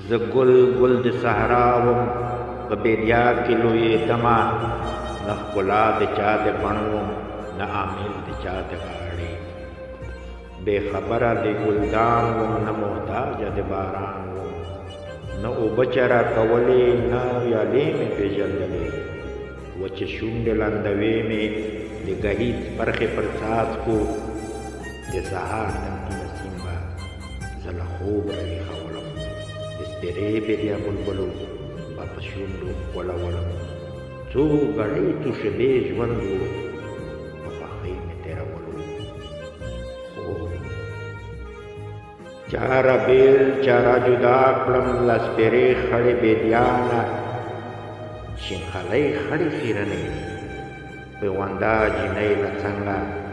زه ګل ګل د صحرا وم، په بېدیا کې لویېدمه، نه ښکلا د چا د بڼ وم، نه امیل د چا د غاړې. بې خبره د ګلدان وم، نه محتاجه د باران وم، نه اوبه چا راکولې، نه ویالې مې پېژندلې. وچې شونډې لندوې مې د ګهیځ برخې پر څاڅکو، د سهار تنکي نسیم به زه له خوب راویښولم، د سپېرې بېدیا بلبلو به په شونډو ښکلولم. څو ګړۍ څو شېبې ژوند و، په خوښۍ مې تېرولو. خو چا را بېل چا را جدا کړم له سپېرې خړې بېدیا نه، شین خالۍ خړې خیرنې پیونده جینۍ له څنګه